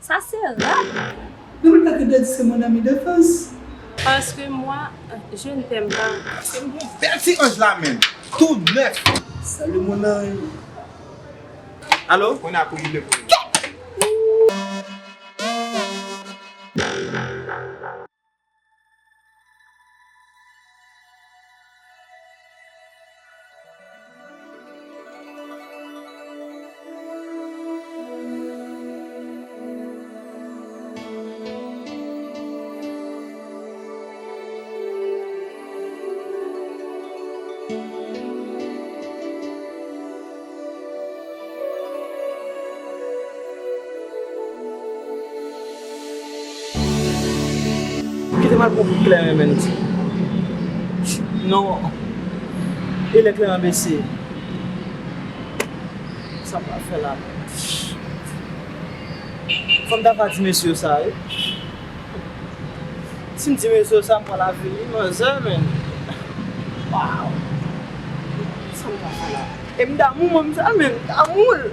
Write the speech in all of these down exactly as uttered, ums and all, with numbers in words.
Ça, c'est rare. Depi lè ke Daddy se mon ami d'enfance. Parce que moi, je ne t'aime pas. Se yon bèl ti anj la menm. Tou nèf. Salut mon ange. Alo? Kounye a pou li le. Kite m al pran kout kleren, menn. Non. E lè kleren bese. Sa m pral fè la, menn? Fò m ta va di mesye yo sa, wi. Si m di mesye yo sa, m pral avili manzè, menn. Waw. Sa m pral fè la? E m damou manzè, menn, m damou l.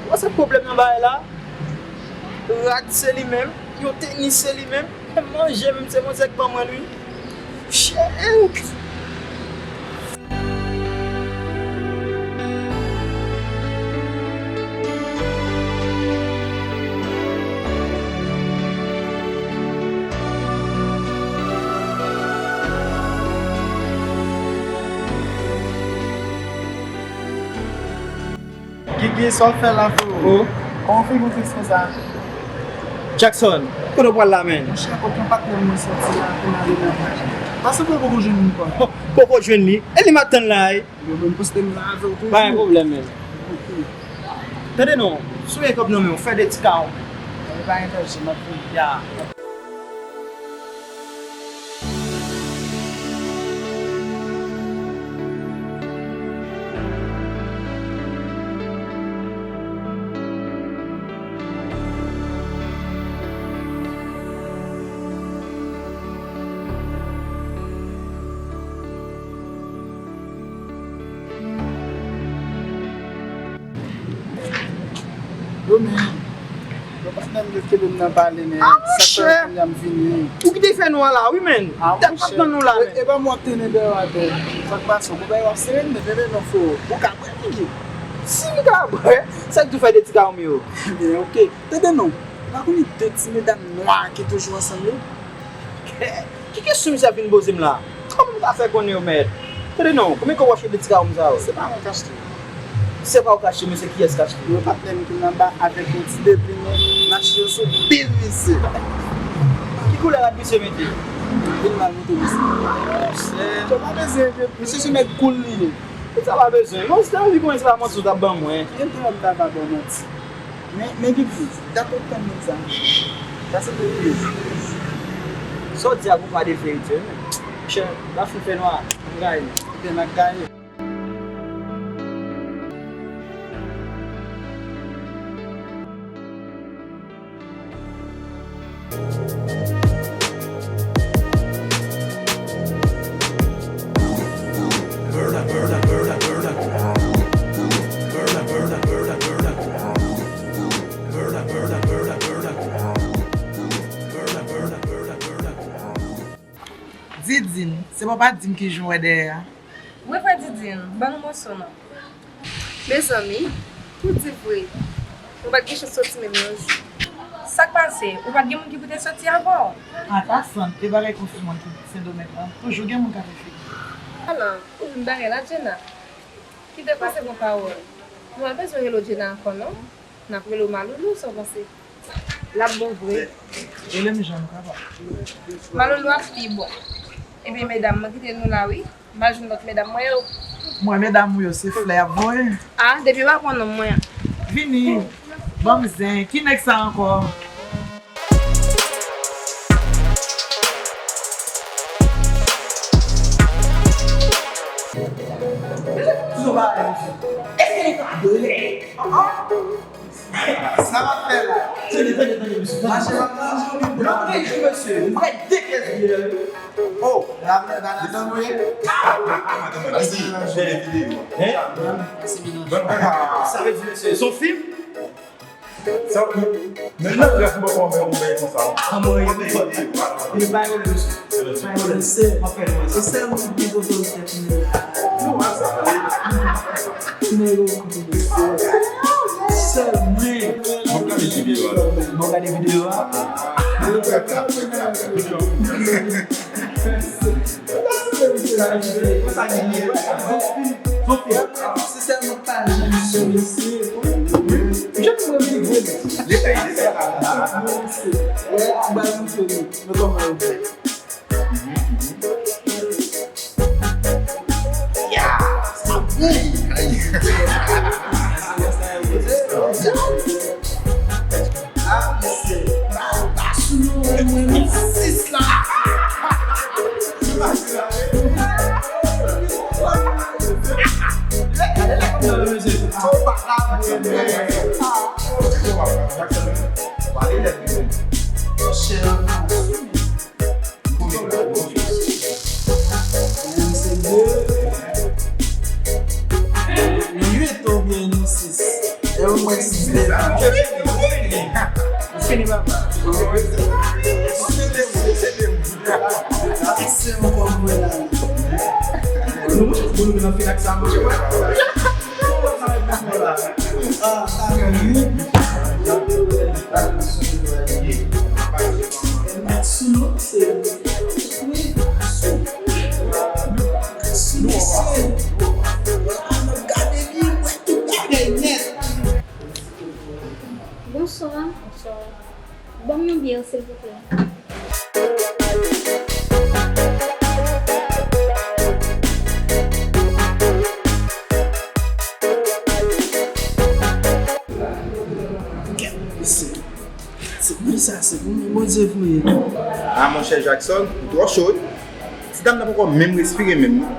Wè sa k pwoblèm nan bagay la? Rad se li menm, yon tenis se li menm, menm manje menm se manzè k ban mwen l wi. Shit! Gigi, sa w fè la, frero? Oh. Kòman w fè yon tris konsa? Jackson, kote w pral la, menn? Monchè, kote yon patnè m mwen soti la pou n ale nan plaj la. Pase pou w poko jwenn li ankò. Poko jwenn li? E li m ap tann la, wi. Yo menm poste m la avè w toujou. Pa gen pwoblèm, menn. Ok. Tande non, si w gen kòb nan men w, fè de ti kawo. Yo pa gen danje, m ap vini. Ya. Yo, men, yo patnè m yo kenbe m nan pale, men. Ah, monchè! Sa k fè kounye a m vini. Ou kite fè nwa la, wi, menm. Ah, tèt ap nan nou la, menm. E pa mwen k trennen dèyè w atè. Sa k pase? Ou bay w ap sere m, men, men, non, frero. Ou ka bwè, Gigi? Si m ka bwè, sa k di w fè de ti kawo m yo? Ebyen, ok. Tande non, ou pa konnen de ti medam nwa ki toujou ansanm yo? Ki kesyon misye ap vin poze m la? Kòman m ka fè konnen yo mèt? Tande non, konbyen kòb w achte de ti kawo m sa yo? Se pa mwen k achte yo. Se pa ou k achte yo, men se kiyès k achte yo? Yon patnè m ki nan ba avèk yon ti deplimen, m achte yo sou bil misye. Ki koulè rad misye mete? Vin mal moute misye. Monchè. Ou pa bezwen enkyete, misye se nèg cool li ye. Tout sa pa bezwen. Mwen, si w te anvi konnen se pa manti w t ap ban mwen. Gen tan m ta va ba w manti. Men, men Gigi, dakò tann nèg sa. Sa se pou ou. Sa w di a gon pa de verite, wi, men. Monchè, l ap fin fè nwa. Ann gaye. Ebyen, n ap gaye. Didine, se papa Dim ki jwenn wè dèyè a. Wi, vrè Didine, ban nou moso non. Mezanmi, pou di vre, mwen pa t gen chans soti menm yon jou. Sa k pase? Ou pa t gen moun ki pou te soti avè w? An pasan, e bagay konfiman ki Sendomeng lan, toujou gen moun k ap fè figi. Ala, ou vin bagay la, Djena. Kite panse pran pawòl. Nou pa bezwen rele w Djena ankò, non. N ap rele w Maloulou, sa w panse? L ap bon vre. Rele m jan nou kapab. Maloulou ap pi bon. Ebyen, medam, mwen kite nou la, wi. M al jwenn lòt medam mwen yo. Mwen, medam ou yo, se flè y ap voye. A, depi yo pa pran non mwen. Vini, ban m zen. Ki nèg sa ankò? Èske nou ka adore? Sa w ap fè la? Tande, tande, tande, mesye, tande. Mache pa manje oubyen pou la? Lòt rejim, mesye, ou pral dekèz byen. Oh, la, la, la, la, la. Sa vle di, mesye, se yon fim? Se Sa, menm nan rèv mwen poko wè yon bagay konsa. Kòman e? E pa yon lous. Pa yon lous. Se, se sèl moun ki gen kontwòl tèt mwen la. Nèg yo kontwòl tèt. Sèl mwen. Bon, gade videyo a. Bon, gade videyo a. Sistèm pa janm sou mesye. Jan mwen rive. Lè a, lè a. Wè, ba nou fè nou. Men kòman yo fè? Ya, sa bon. Ay. Ah, mesye, ba, ba sou nou, mwen, mwen, sis la. Monchè, nou uit oubyen nou sis? E ou mwen sis deja. Ou fini, papa? Ase ankò mwen la. Nou, nou, nou vin nan fin ak sa, monchè. Ah, sa vin. Sou nou, se wi, sou. Sou, sou. Gade li, wè tout bagay nèt. Bonswa. Bonswa. Ban m yon byè, silvouplè. Se, se pou sa, se pou mwen Bondye voye. Ah, monchè Jackson, ou twò cho wi. Ti dam nan poko menm respire menm, non.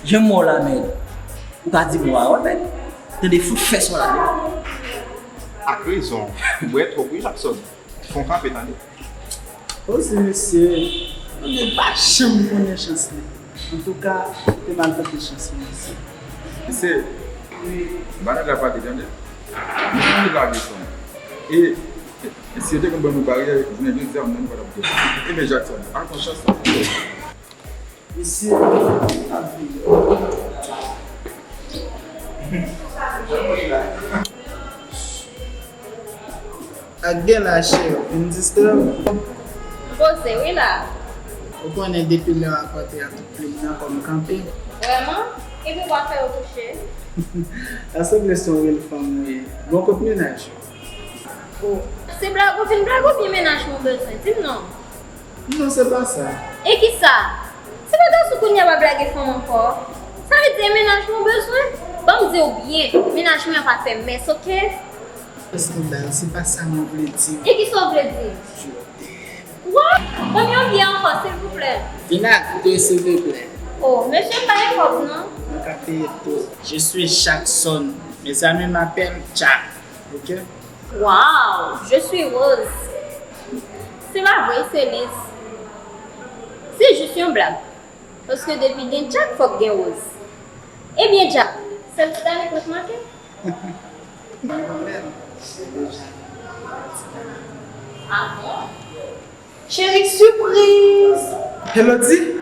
Jan m wè w la, men, ou ka di m wa, wè, men. Tande fout fè son la, men. Ak rezon, ou bwè twòp wi, Jackson. Fon kanpe, tande. Osi, mesye, yon nèg pa janm konnen chans li. Antouka, te mal tante chans mwen, mesye. Mesye, bagay la pa te tande. Mesye, te lage fon. E, e si yo te konn ban nou baryè, jounen jodi a, moun pa t ap gen. Ebyen, Jackson, pa pran chans sa. Mesye, ap vini. Ak gen lachè, vin distrè m. M poze wi la. Ou konnen depi lè w ap antre a tout plim nan kò m kanpe. Vrèman? Epi w pa fè yo kouche? Sa sanble se yon rèl fanm ou ye. Bon, kot mennaj ou? Oh. Se blag ou vin blag oubyen mennaj mwen bezwen? Di m non. Non, se pa sa. E kisa? Se pa gason kounye a w ap lage fanm ankò? Sa vle di e mennaj mwen w bezwen? Ban m di w byen, mennaj mwen an pa fè mès, oke? Eskandal, se pa sa mwen vle di. E kisa w vle di? What? Ban m yon byè ankò, silvouplè. Vin ak de, silvouplè. Oh, mesye, m pa gen kòb, non. Mwen ka peye tou. Je suis Jackson. Mes amis m'appellent Jack. Oke? Wow, je suis Rose. Se pa vre, se Liz. Se jis yon blag. Paske depi gen Jack, fòk gen Rose. Ebyen, Jack, sèl Titanic ou k manke? Ah bon? Cheri, sipriz! Hello, di,